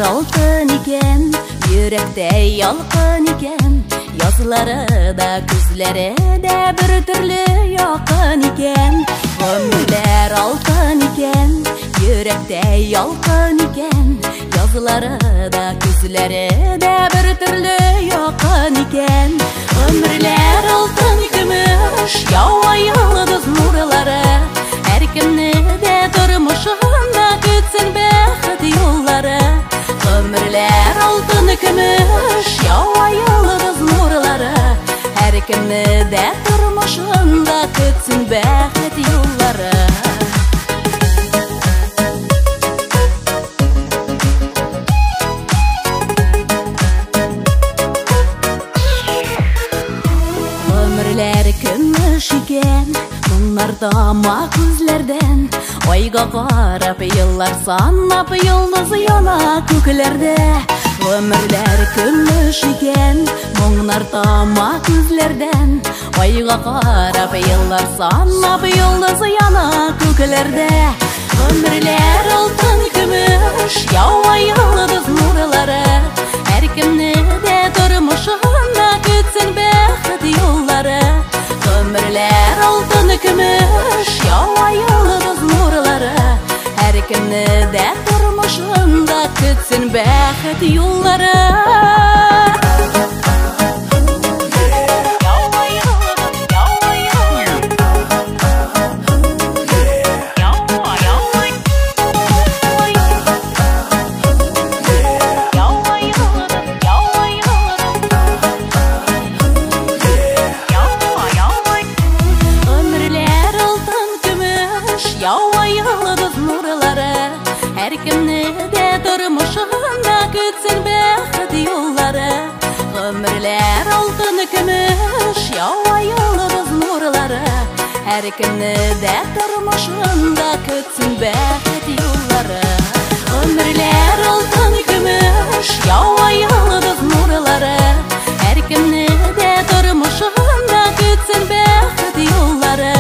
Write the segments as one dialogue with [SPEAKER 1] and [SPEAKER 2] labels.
[SPEAKER 1] Алтын икән, йөрәктә ялкын икән, язлары да, күзләре дә бер төрле якын икән. Гомерләр алтын икән, йөрәктә ялкын икән, язлары да, күзләре дә бер төрле якын икән. Гомерләр алтын көмеш, ява йолдыз нурлары, һәркемне дә тормышында көтсен бәхет юллары. Гомерләр алтын көмеш, ява йолдыз нурлары, һәркемне дә тормышында көтсен бәхет юллары. Гомерләр көмеш икән, моңнар тама күзләрдән, айга карап еллар санап йолдыз яна күкләрдә. Гомерләр көмеш икән, моңнар тама күзләрдән, айга карап еллар санап йолдыз яна күкләрдә. Гомерләр алтын көмеш, ява йолдыз нурлары, һәркемне дә тормышында көтсен бәхет юллары. Гомерләр алтын көмеш, ява йолдыз нурлары, һәркемне дә тормышында көтсен бәхет юллары. Ява йолдыз нурлары, һәркемне дә тормышында көтсен бәхет юллары. Гомерләр алтын көмеш, ява йолдыз нурлары, һәркемне дә тормышында көтсен бәхет юллары. Гомерләр алтын көмеш, ява йолдыз нурлары, һәркемне дә тормышында көтсен бәхет юллары.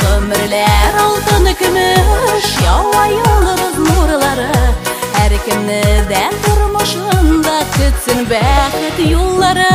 [SPEAKER 1] Гомерләр алтын көмеш, ява йолдыз нурлары, һәркемне дә тормышында көтсен бәхет юллары.